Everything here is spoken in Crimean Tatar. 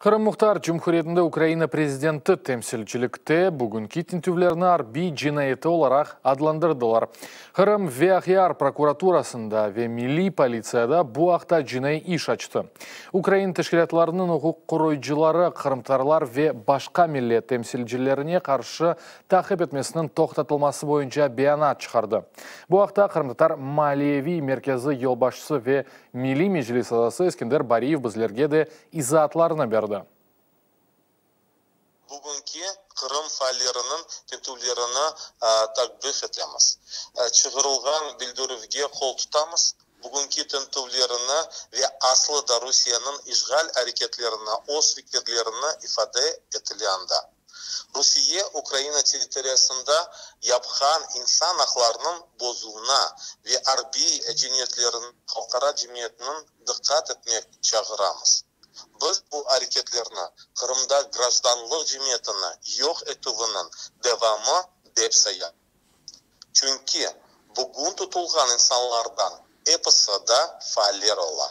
Qırım Muhtar Cumhuriyetinde Ukraina prezidenti temsilcilikte bugünki tintüvlerni arbiy cinayeti olaraq adlandırdılar. Qırım ve Aqyar prokuraturasında ve milliy politsiyada bu aqta cinaiy iş açtı. Ukrain teşkilâtlarınıñ uquq qoruyıcıları qırımtatarlar ve başqa millet temsilcilerine qarşı taqip etmesiniñ toqtatılması boyunca beyanat çıqardı. Bu aqta Qırımtatar maaliyeviy merkezi yolbaşçısı ve Milliy Meclis azası Eskender Bariyev bizlerge de izaatlarını berdi. Bugünki Qırım faalleriniñ tintüvlerini takbih etemiz. Çığırılğan bildirüvge qol tutamız. Bugünki tintüvlerini ve aslı da Rusiyeniñ işğal areketlerini öz fikirlerini ifade etile anda. Rusiye Ukraina territoriyasında yapqan insan aqlarınıñ bozuvına ve arbiy cinayetlerine halqara cemiyetiniñ diqqat etmek çağıramız. Biz bu areketlerni Qırımda grajdanlıq cemiyetini yoq etüviniñ devamı dep sayamız. Çünki bugün tutulğan insanlardan episi da faaller ola.